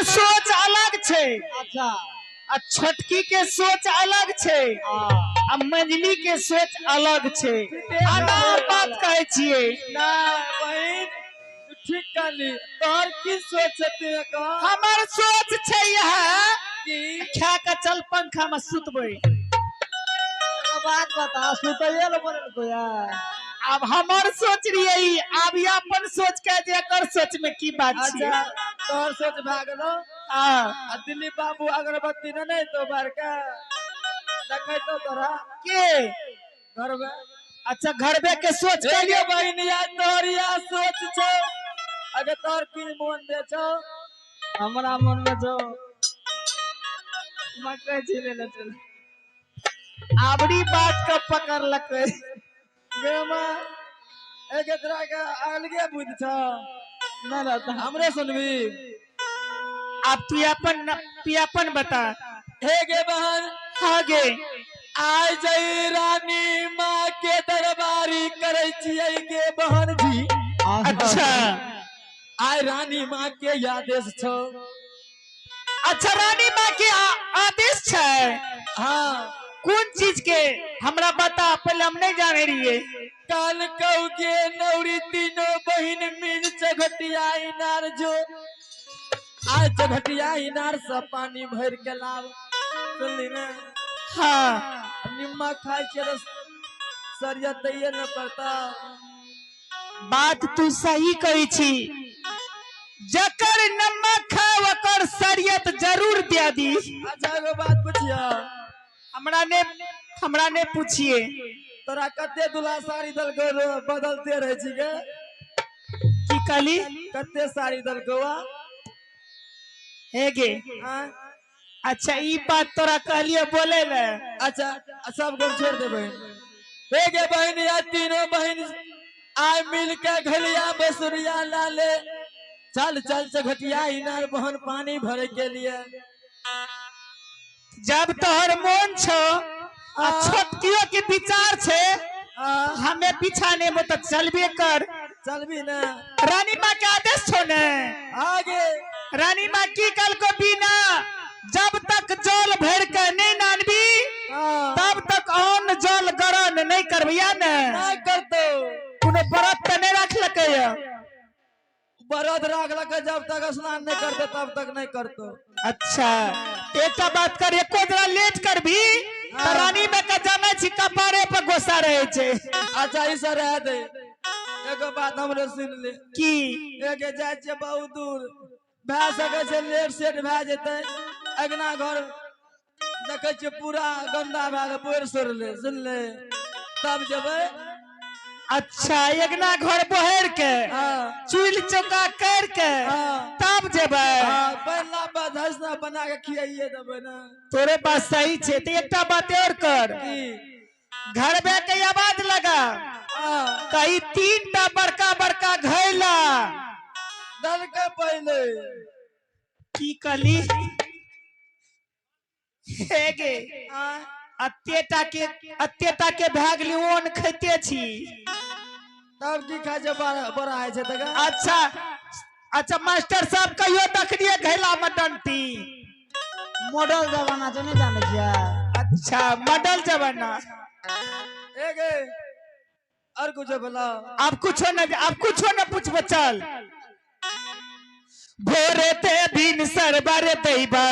सोच अलग छै। अच्छा। आ छोटकी के सोच अलग छै आ मंजली के सोच अलग छै। आना बात कहै छियै। नहि बहिन, तू ठीक कहली। तोहर की सोच छै तू कह? हमर सोच छै यह की? खा के चल पंखा में सुतबै। एगो बात बता, सुतैये ले बोलल कोई? आब हमर सोच रहियै, आब ई अपन सोच के जे एकर सोच में की बात छै। अच्छा, तोहर सोच भए गेलो। हाँ। आ दिलीप बाबू अगरबत्ती ने नहीं तो बार के देखै तो तोरा के घर में। अच्छा, घरबे के सोच के लिए बहिन, या तोहर या सोच छौ, अगर तोहर की मोन दे छौ? हमरा मन में छौ मकई छिले ले चल। आवरी बात के पकड़लकै। गे माँ, एक तोरा के अलगे बुद्धि छौ। ना ना, त हमरे सुनबी। आब तू अपन बता। हे गे बहन। हाँ गे। आइ जई रानी माँ के दरबारी करै छियै गे बहन जी। अच्छा। आइ रानी माँ के आदेश छौ। अच्छा, रानी माँ के आदेश छै? हाँ। कोन चीज के, हमरा बता पहले, हम नहीं जाने रहिए। काल कहू के नौरी तीनों बहिन मिल चघटिया इनार जो, आज चघटिया इनार से पानी भर के लाव। सुनली ने? हाँ। निम्मा खाय छियै तऽ शरीर दैये न पड़ता। बात तू सही कहै छी, जकर नमक खा ओकर शरीयत जरूर दे दी। अच्छा, एगो बात पुछियो? हमरा ने पूछिए। तोरा कते दूल्हा साड़ी देलकौ रो बदलते रहै छी गे? की कहली? कते साड़ी देलकौ? आ हे गे। आँय? अच्छा, ई बात तोरा कहलिए बोले ले। अच्छा, सब गप छोड़ दे बहिन। हे गे बहिन, या तीनों बहिन आय मिल के घलिया बसुरिया लाले चल चल चघटिया इनार बहन पानी भरे के लिए। जब तोहर मोन छो आ छोटकियो के विचार छै, हमें पीछा नहीं में तो चलबे कर। चलबी ना? रानी माँ के आदेश छो ने? आगे। रानी माँ की कल को बिना जब तक जल भर के नहीं नानबी तब तक अन्न जल ग्रहण नहीं करबिया ने? नहीं करतो। कोनो व्रत तऽ नहीं रखलकै या? व्रत रखलकै, जब तक स्नान नहीं करते तब तक नहीं करतो। अच्छा, एकटा बात कर, एको जरा लेट करबी तऽ रानी माँ के जानै छी कपारे पर गोस्सा रहै छै। अच्छा, ई सब रह दे, एगो बात हमरो सुन ले। की? एके जाइ छियै बहुत दूर, भए सकै छै लेट सेट भए जेतै। अगना घर देखै छियै पूरा गंदा भए गेल, बोरि सोरले, सुनले, तब जेबै। अच्छा, अगना घर बहर के चूल चौका कर के तब जेबै? हाँ, पहला बात हंसना बना के खियाइए देबै ना। तोरे बात सही छै। तऽ एकटा बात और कर। की? घर में के आवाज लगा। कही तीन टा बड़का बड़का घैला दलके पहले। की कहली हे गे? अत्ते टा के भए गेली, ओन खाइते छी। तब की खाइ छै? बड़ा बड़ा होइ छै तका। अच्छा अच्छा, मास्टर साहब, कहियो देखलिए घैला में डंटी? मॉडल जमाना छै, नहीं जानै छियै? अच्छा, मॉडल जमाना। एगे और कुछ बोला? अब कुछो न पूछबो, चल। भोरे ते बिन सरबर दैबा।